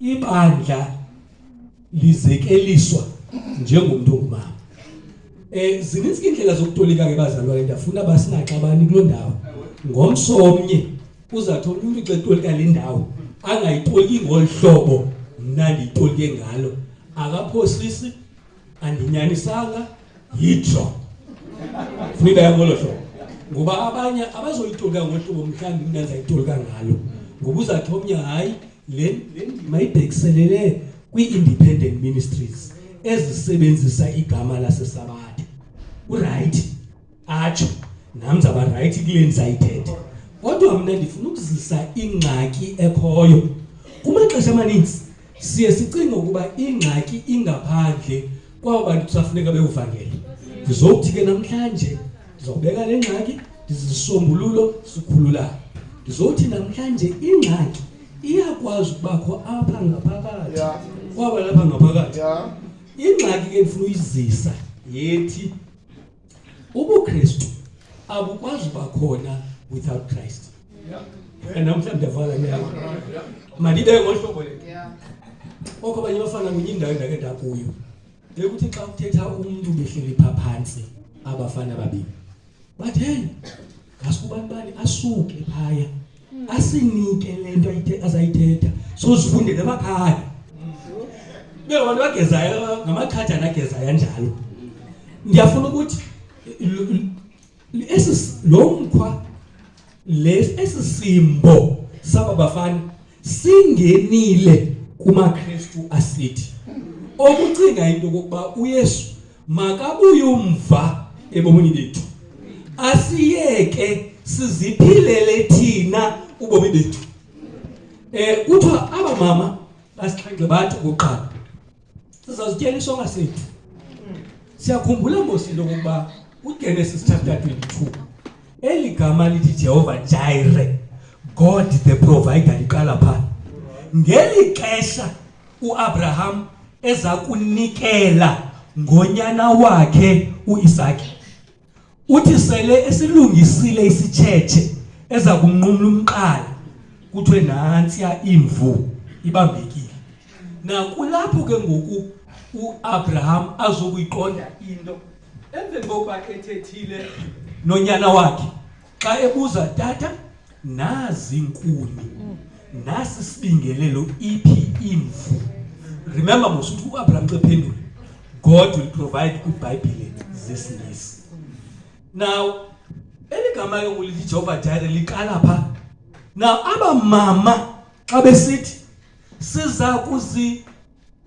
Ibandla lizekeliswa njengomntu ongumama. Zininzi iindlela zokutolika ke bazalwane, ndiyafuna uba singaxabani kuloo ndawo. Ngomso omnye uzawuthi omnye umntu xa etolika le ndawo angayitoliki ngolu hlobo mna ndiyitolike ngalo. Akaphosisi, andinyanisanga, yidro. Funa ibeka ngolo hlobo. Ngoba abanye abazoyitolika ngolu hlobo mhlawumbi mna ndizayitolika ngalo. Ngoba uzawuthi omnye hayi le ndima ibhekiselele kwii-independent ministries ezisebenzisa igama laseSabatha. Urayithi, atsho, nam ndizawuba rayithi kule ndizayithetha. Kodwa mna ndifuna ukuzisa ingxaki ekhoyo. Kumaxesha amaninzi siye sicinge ukuba ingxaki ingaphandle kwabo bantu kusafuneka bewuvangele. Ndizokuthi ke namhlanje ndizawubeka le ngxaki, ndizisombululo sikhululane. Ndizothi namhlanje ingxaki iyakwazi ukubakho apha ngaphakathi, kwaba lapha ngaphakathi. Ingxaki ke ndifuna uyizisa yethi ubuKristu abukwazi uba khona without Christ. And namhlanje ndiyavala nyaka. Mandibe ngohlobo le. Okho abanye abafana kwenye indawo endake ndakuyo. Bekuthi xa kuthetha umntu behleli pha phantsi abafana ababini. Bathi hey, ngaske ubani asuke phaya asinike le nto azayithetha sozifundele emakhaya. Bengabantu bagezayo ngamaqhathana agezayo anjalo. Ndiyafuna ukuthi esi lo mkhwa le esi simbo saba bafana singenile kumaKristu asithi okucinga into kokuba uYesu makabuye umva ebomini bethu, asiyeke siziphilele thina ubomi bethu. Kuthiwa aba mama basixhenxe bathi okokuqala sizazityela isonka sethu. Siyakhumbula mos into okokuba kuGenesis chapter 22 eli gama lithi Jehovah Jireh, God the provider, liqala pha. Ngeli xesha uAbraham eza kunikela ngonyana wakhe uIsaki, uthi sele esilungisile isitshetshe eza kumnqumla umqala, kuthiwe nantsiya imvu ibambekile. Nakulapho ke ngoku uAbraham azokuyiqonda into emveni kokuba ethethile nonyana wakhe, xa ebuza, tata, nazi inkuni, nasi isibingelelo, iphi imvu? Remember mos uthi uAbraham xa ephendula, God will provide kwiBhayibhile zesiNgesi. Now eli gama ke ngoku Jehovah Jireh liqala pha. Now aba mama xa besithi siza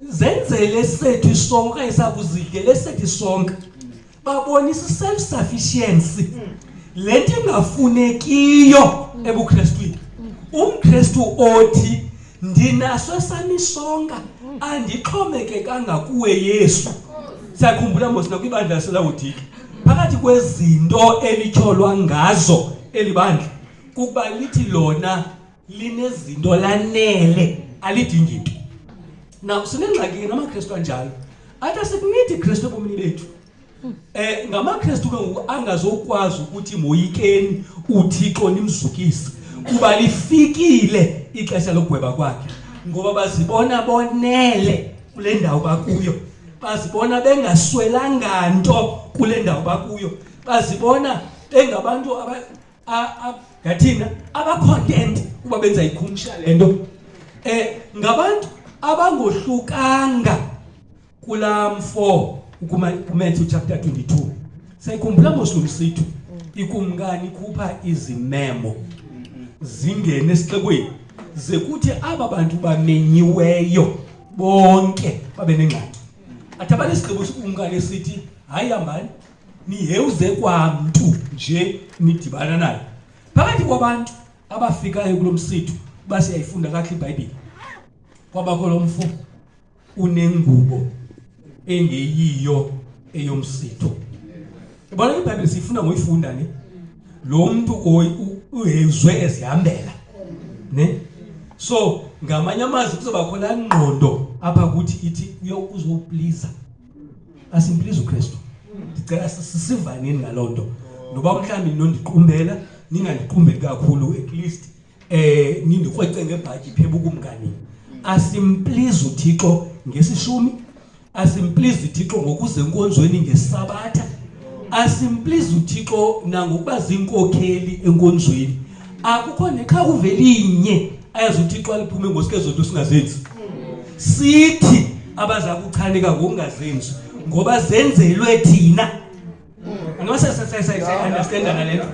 kuzenzele sethu isonka okanye sakuzidlela esethu isonka, babonisa i-self-sufficiency, le nto ingafunekiyo ebuKrestwini. UmKristu othi ndinaso esam isonka, andixhomekekanga kuwe Yesu. Siyakhumbula mos nakwibandla laseLawodike, phakathi kwezinto elityholwa ngazo eli bandla kukuba lithi lona linezinto lanele, alidingi nto. Now sinengxaki ke namaKristu anjalo athi asikunidi Kristu ebomini bethu. NgamaKristu ke ngoku angazokwazi ukuthi moyikeni uThixo nimzukise, kuba lifikile ixesha lokugweba kwakhe, ngoba bazibona bonele kule ndawo bakuyo, bazibona bengaswelanga nto kule ndawo bakuyo, bazibona bengabantu ngathina abacontent kuba benza ikhumsha le nto. Ngabantu abangohlukanga kulaa mfo kuMatthew chapter 22. Sayikhumbula mos lo msithu, ikumkani ikhupha izimemo zingene esixekweni, ze kuthi aba bantu bamenyiweyo bonke babe nengxaki. Athi abanesigqibo sikumkani esithi hayi, hambani nihewuze kwamntu nje nidibana naye. Phakathi kwabantu abafikayo kulo msitho, uba siyayifunda kakuhle iBhayibhile, kwabakho lo mfo unengubo engeyiyo eyomsitho. Yabona iBhayibhile siyifunda ngoyifunda ne. Lo mntu uhezwe ezihambela ne. So ngamanye amazwi kuzoba khona ingqondo apha kuthi ithi uzopliza. Asimpliza uKristu. Ndicela sisivaneni ngaloo nto. Noba mhlawumbi ninondiqumbela, ningandiqumbeli kakhulu, at least nindikrwece ngebhatyi phe bukumkanini. Asimplizi uThixo ngesishumi, asimplizi uThixo ngokuze enkonzweni ngesabatha, asimplizi uThixo nangokuba ziinkokheli enkonzweni. Akukho neqhakuva elinye ayazi uThixo aliphume ngosuke zonto singazenzi. Sithi abaza kuchaneka ngokungazenzi ngoba zenzelwe thina. Andiba understandana le nto.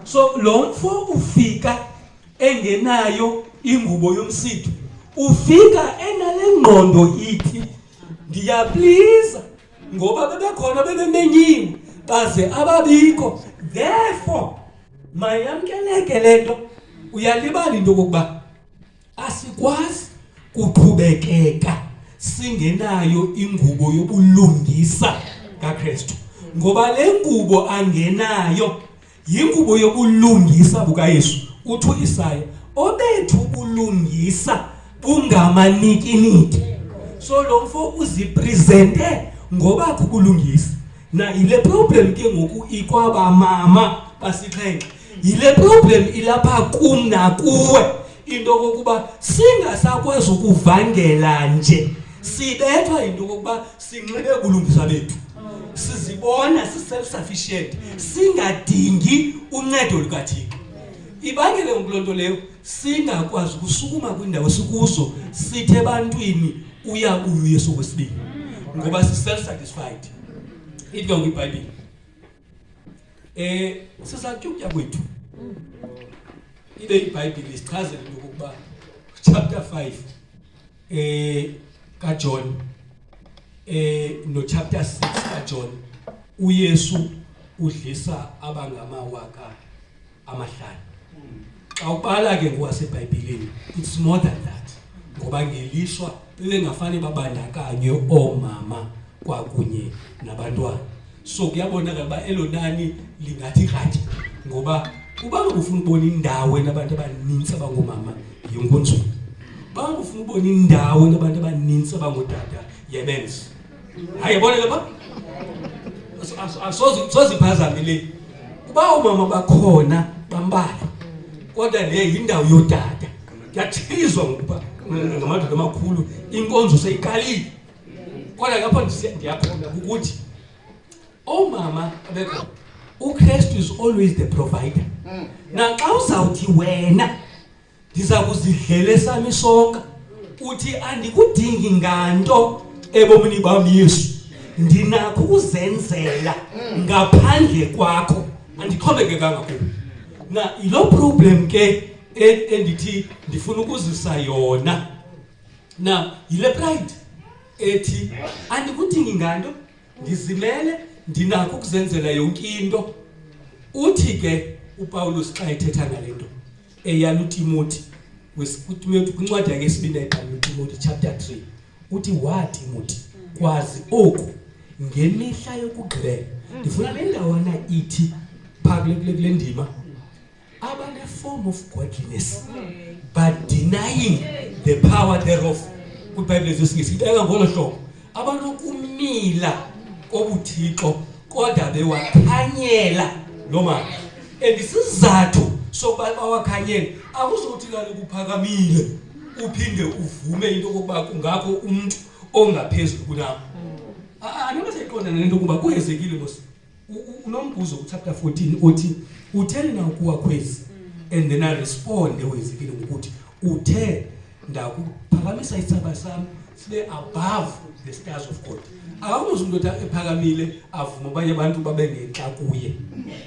So lo mfo ufika engenayo ingubo yomsitho, ufika enale ngqondo ithi ndiyapliza ngoba bebekhona bebemenyiwe baze ababikho, therefore mayamkeleke le nto. Uyalibala into okokuba asikwazi kuqhubekeka singenayo ingubo yobulungisa kaKristu, ngoba le ngubo angenayo yingubo yobulungisa bukaYesu. Uthi uIsaya, obethu ubulungisa bungamanikiniki. So lo mfo uzipresente ngoba kubulungisa. Na yile problem ke ngoku ikwabamama basixhenxe, yile problem ilapha kum nakuwe, into kokuba singasakwazi ukuvangela nje, sibethwa into kokuba sinxibe ubulungisa bethu, sizibona si-self-sufficient, singadingi uncedo lukaThixo. Ibangele ngoku loo nto leyo singakwazi ukusukuma kwindawo sikuzo sithe ebantwini uyabuya uYesu okwesibini, ngoba si-self-satisfied. Ithi ke ngoku iBhayibhile, sizatya ukutya kwethu, ibe iBhayibhile isichazela into yokokuba chapter 5 kaJohn no chapter 6 kaJohn, uYesu udlisa abangamawaka 5. Xa ubala ke ngokwaseBhayibhileni, it's more than that, ngoba ngelishwa bebengafane babandakanywe oomama kwakunye nabantwana. So kuyabonakala uba elo nani lingathi kratya, ngoba uba ufuna ubona indawo enabantu abanintsi abangoomama yinkonzweni, uba ufuna ubona indawo enabantu abanintsi abangootata yebenz. Hayi, yabona ke pha, soze iphazame le. Uba oomama bakhona bambalwa, kodwa le yindawo yootata. Kuyathizwa ngokuba ngamadoda amakhulu, inkonzo seyiqalile. Kodwa ngapho ndiyakhona ukuthi oomama abekhona, uKristu is always the provider. Naxa uzawuthi wena ndiza kuzidlela esam isonka, uthi andikudingi nganto ebomini bam Yesu, ndinakho ukuzenzela ngaphandle kwakho, andixhomekekanga kuwe. Na yiloo problem ke endithi ndifuna ukuzisa yona, na yile pride ethi andikudingi nganto, ndizimele, ndinakho ukuzenzela yonke into. Uthi ke uPaulus xa ethetha ngale nto eyala uTimoti, kuTimoti kwincwadi yakhe yesibini ayibhala uTimoti chapter 3, uthi, wa Timoti, kwazi oku, ngemihla yokugqibela. Ndifuna le ndawana ithi phaa kule ndima, abane-form of godliness but denying the power thereof. KwiBhayibhile zesiNgesi ibeka ngolo hlobo, abanokumila kobuthixo kodwa bewakhanyela loo mandla. And isizathu sokuba bawakhanyele, akuzothi kaloku uphakamile uphinde uvume into okokuba kungakho umntu ongaphezulu kunam. Anoba seyiqonda nale nto, kuba kuHezekile mos unombuzo kuchapter 14 othi, utheni na ukuwa khwezi? And then aresponde uHezekile ngokuthi, uthe ndakuphakamisa isithaba sami sibe above the stars of God. Akakwazi umuntu othi ephakamile avume abanye abantu babe ngenhla kuye.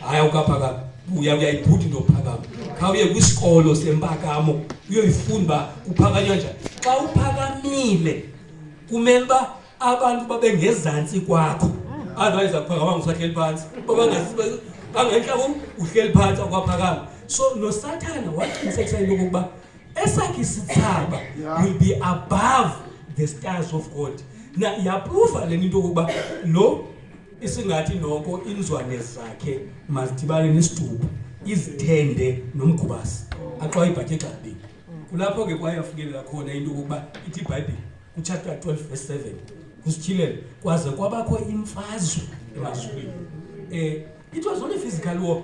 Hayi, awukaphakami, uya uyayibhuda into yokuphakama. Khawuye kwisikolo sempakamo uyoyifunda uba kuphakanywa njani. Xa uphakamile kumele uba abantu babe ngezantsi kwakho, otherwise akuphakamanga, usahleli phantsi. Bangentla kum, uhleli phantsi, akwaphakama. So noSathana waqinisekisa into yokokuba esakhe isithaba will be above the stars of God. Na yaprova le nto yokokuba lo isingathi noko inzwane zakhe mazidibane nesitubhu, izithende nomgubasi, axwaye ibhatyi exabini. Kulapho ke kwaye afikelela khona into yokokuba ithi iBhayibhile kuchapter 12 verse 7 kuSityhilelo, kwaze kwabakho imfazwe emazulwini. It was not a physical war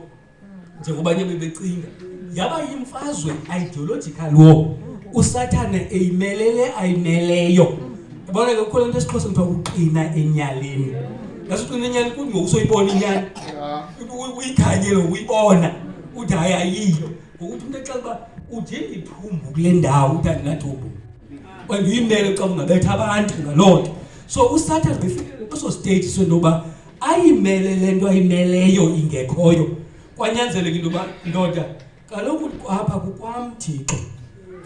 njengoba nye bebecinga, yaba yimfazwe, ideological war. Usathane eyimelele ayimeleyo. Yabona ke kukho le nto esiXhosa kuthiwa kuqina enyaleni. Yazi uqina enyaleni kuthi ngoku soyibona inyani. Uyikhanyele uyibona uthi hayi ayiyo. Ngokuthi umntu exela uba udinga ithumbu kule ndawo uthi andinathumbu. And uyimele xa ungabetha abantu ngaloo nto. So uSathane befikele kweso stage sento yoba ayimele le nto ayimeleyo ingekhoyo. Kwanyanzeleka into yoba ndoda kaloku apha kukwam Thixo.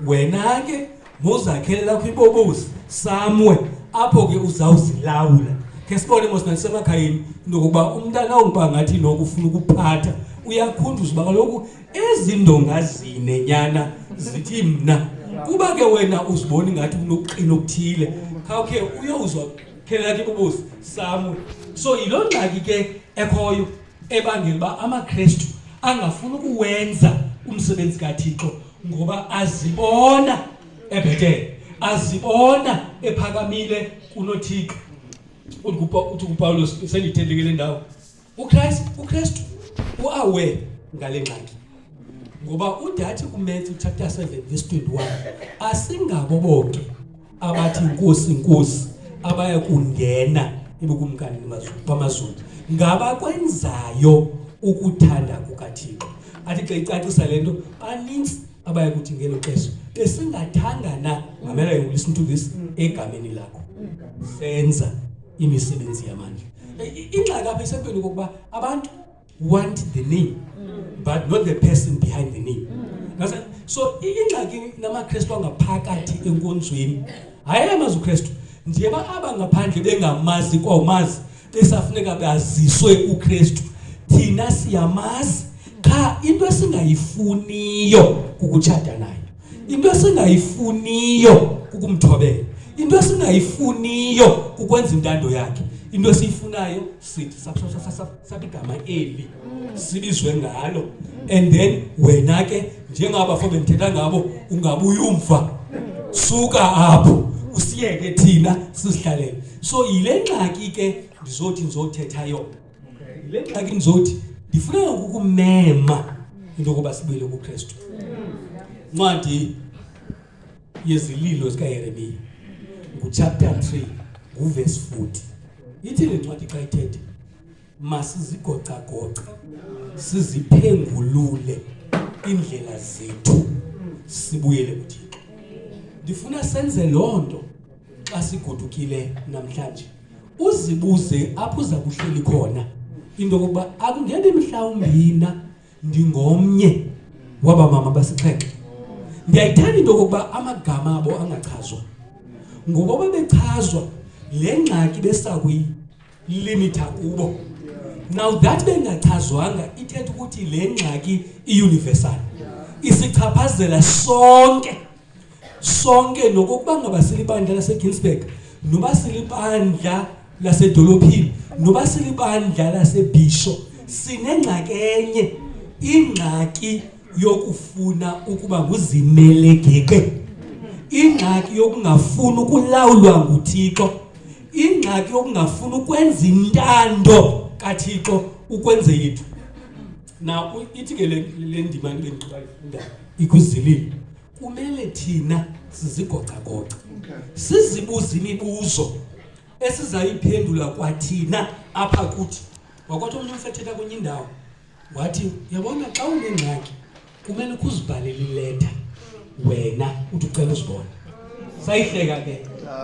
Wena ke mozakhele lakho ibobosi samwe apho ke uzawuzilawula. Khe sibone mos nasemakhayeni into yokokuba umntana onguba ngathi noko ufuna ukuphatha uyakhunduza uba kaloku ezi ndonga zine nyana zithi mna kuba ke wena uzibona ingathi unokuqina okuthile khawukhe uyowuzwa khele lakhe ibobosi samwe. So yiloo ngxaki ke ekhoyo ebangela uba amaKrestu angafuni ukuwenza umsebenzi kaThixo ngoba azibona ebhetele, azibona ephakamile kunoThixo. Uthi kuPawulos, sendiyithethile ke le ndawo, uKristu uaware ngale ngxaki ngoba ude athi kuMatthew chapter 7 verse 21, asingabo bonke abathi Nkosi, Nkosi abaya kungena ebukumkanini bamazulu, ngabakwenzayo ukuthanda kukaThixo. Athi xa icacisa le nto, banintsi abaya kuthi ngelo xesha, besingathanga na, mamela, you listen to this, egameni lakho senza imisebenzi yamandla. Ingxaki apha isentweni kokuba abantu want the name but not the person behind the name. So ingxaki namaKrestu angaphakathi enkonzweni, hayi amazi uKrestu njeba aba ngaphandle bengamazi kwawumazi, besafuneka baziswe uKrestu. Thina siyamazi, qha into esingayifuniyo kukutshata naye, into esingayifuniyo kukumthobela, into esingayifuniyo kukwenza intando yakhe. Into esiyifunayo sithi sap sap sap sap sap igama eli sibizwe ngalo, and then wena ke njengabafo bendithetha ngabo ungabuya umva, suka apho usiyeke thina sizihlalele. So yile ngxaki ke ndizothi ndizothetha yona, yile ngxaki ndizothi ndifuna ukukumema into yokuba sibuyele kuKristu. Ncwadi yezililo zikaYeremiya nguchapter 3 nguvesi 40, ithi le ncwadi xa ithethe, masizigocagoce siziphengulule indlela zethu sibuyele kuThixo. Ndifuna senze loo nto xa sigodukile namhlanje. Uzibuze apho uza kuhleli khona into yokokuba akungebi mhlawumbi na ndingomnye waba mama basixhenxe. Ndiyayithanda into yokokuba amagama abo angachazwa, ngoba babechazwa le ngxaki besakuyilimita kubo. Now that bengachazwanga, ithetha ukuthi le ngxaki i-universal, isichaphazela sonke sonke, nokokuba ngaba silibandla laseGinsberg, noba silibandla lasedolophini, noba silibandla laseBhisho, sinengxaki enye, ingxaki yokufuna ukuba nguzimelegeqe, ingxaki yokungafuni ukulawulwa nguThixo, ingxaki yokungafuni ukwenza intando kaThixo ukwenze yethu. Now ithi ke le ndima bendigqiba ifunda ikwizililo, kumele thina sizigocagoca sizibuze imibuzo esizayiphendula kwathina apha kuthi. Wakwathi omnye umfo ethetha kwenye indawo wathi, yabona xa unengxaki kumele ukuzibhalela ileta wena uthi ucela uzibona. Sayihleka ke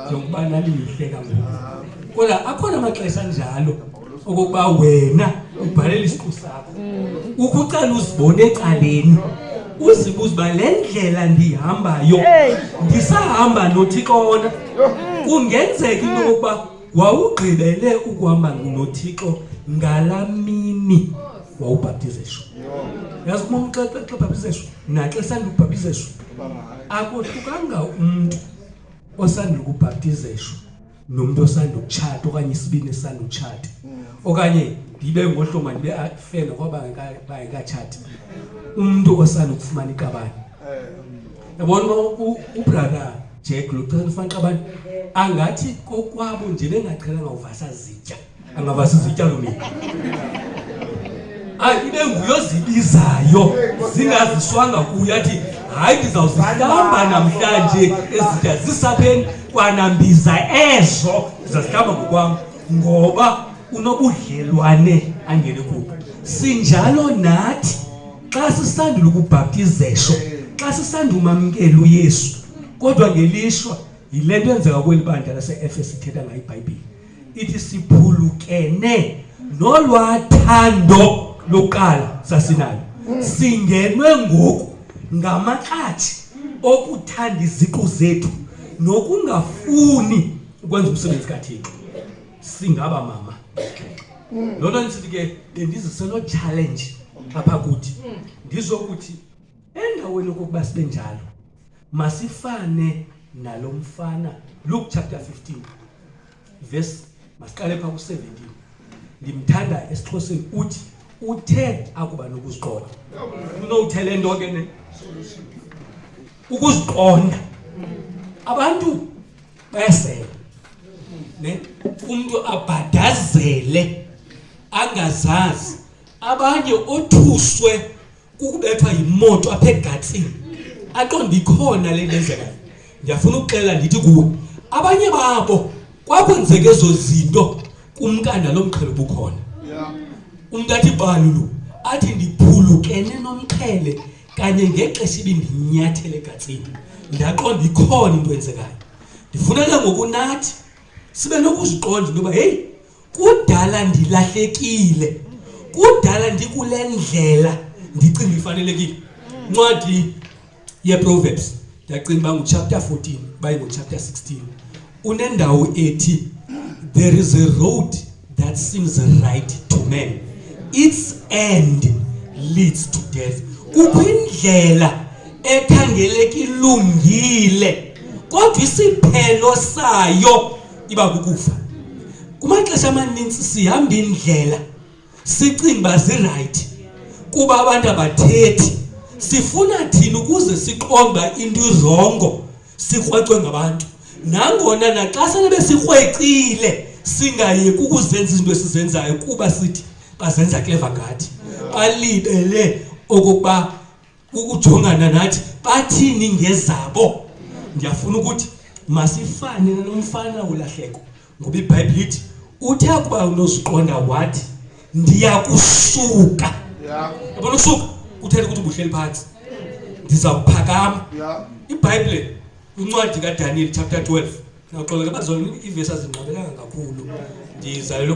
njengokuba nani niyihleka ngoku, kodwa akhona amaxesha anjalo okokuba wena ubhalela isiqu sakho ukucela uzibone ecaleni, uzibuze uba le ndlela ndiyihambayo ndisahamba noThixo na. Kungenzeka into yokokuba wawugqibele ukuhamba noThixo ngalaa mini wawubhaptizeshwa. Yazi uma xa ubhaptizeshwa naxa esanda ukubhaptizeshwa akohlukanga. Umntu osanda ukubhaptizeshwa nomntu osanda ukutshata okanye isibini esisanda ukutshata, okanye ndibe ngohloma ndibe fair nokuba bangekatshati, umntu osanda ukufumana iqabane, yabona uba ubrother Jack lo xa ufana iqabane angathi kokwabo nje bengaqhelanga uvasa zitya, angavasi izitya loo mini. Hayi, ibe nguye ozibizayo zingaziswanga kuye, athi Hayi, ndizawuzihlamba namhlanje ezitya zisapheni, kwanambiza ezo ndizazihlamba ngokwam, ngoba unobudlelwane angene kubo. Sinjalo nathi xa sisandula ukubhaptizesho, xa sisandumamkela uYesu, kodwa ngelishwa yile nto yenzeka kweli bandla lase-Efese ithetha ngayo iBhayibhile. Ithi siphulukene nolwathando lokuqala sasinalo, singenwe ngoku ngamakratshi okuthanda iziqu zethu nokungafuni ukwenza umsebenzi kaThixo. Singaba mama, loo nto ndisithi ke bendizise loo challenge apha kuthi, ndizokuthi endaweni okokuba sibe njalo, masifane nalo mfana. Luke chapter 15 verse, masiqale phaa ku-17. Ndimthanda esiXhoseni, uthi uthe akuba nokuziqonda. Unowuthe le nto ke ne ukuziqonda, abantu bayasela ne, umntu abhadazele angazazi. Abanye othuswe kukubethwa yimoto apha egatsini, aqonde ikhona le nto yenzekayo. Ndiyafuna ukuxela ndithi kuwe, abanye babo kwakwenzeka ezo zinto kumkana lo mqhele ubukhona. Umntu athi balulu, athi ndiphulukene nomqhele kanye ngexesha ibindinyathele egatsini, ndaqonda ikhona into eyenzekayo. Ndifuna ke ngoku nathi sibe nokuziqonda into yoba heyi, kudala ndilahlekile, kudala ndikule ndlela ndicinga ifanelekile. Ncwadi yeProverbs, ndiyacinga uba nguchapter 14, baye nguchapter 16, unendawo ethi there is a road that seems right to man, its end leads to death. Kukho indlela ekhangeleka ilungile, kodwa isiphelo sayo iba kukufa. Kumaxesha amaninzi sihamba indlela sicinga uba zirayithi kuba abantu abathethi. Sifuna thina ukuze siqonde uba into irongo sikrwecwe ngabantu, nangona naxa sele besikrwecile singayeki ukuzenza izinto esizenzayo kuba sithi bazenza clever ngathi, balibele okokuba ukujongana nathi bathini ngezabo. Ndiyafuna ukuthi masifane nalo mfana wolahleko, ngoba iBhayibhile ithi uthe akuba unoziqonda wathi ndiyakusuka. Yabona, ukusuka kuthetha ukuthi ubuhleli phantsi, ndiza kuphakama. IBhayibhile, incwadi kaDaniel chapter 12, nawuxola ke bazona, iivesi azingqabelanga kakhulu, ndizalelwe.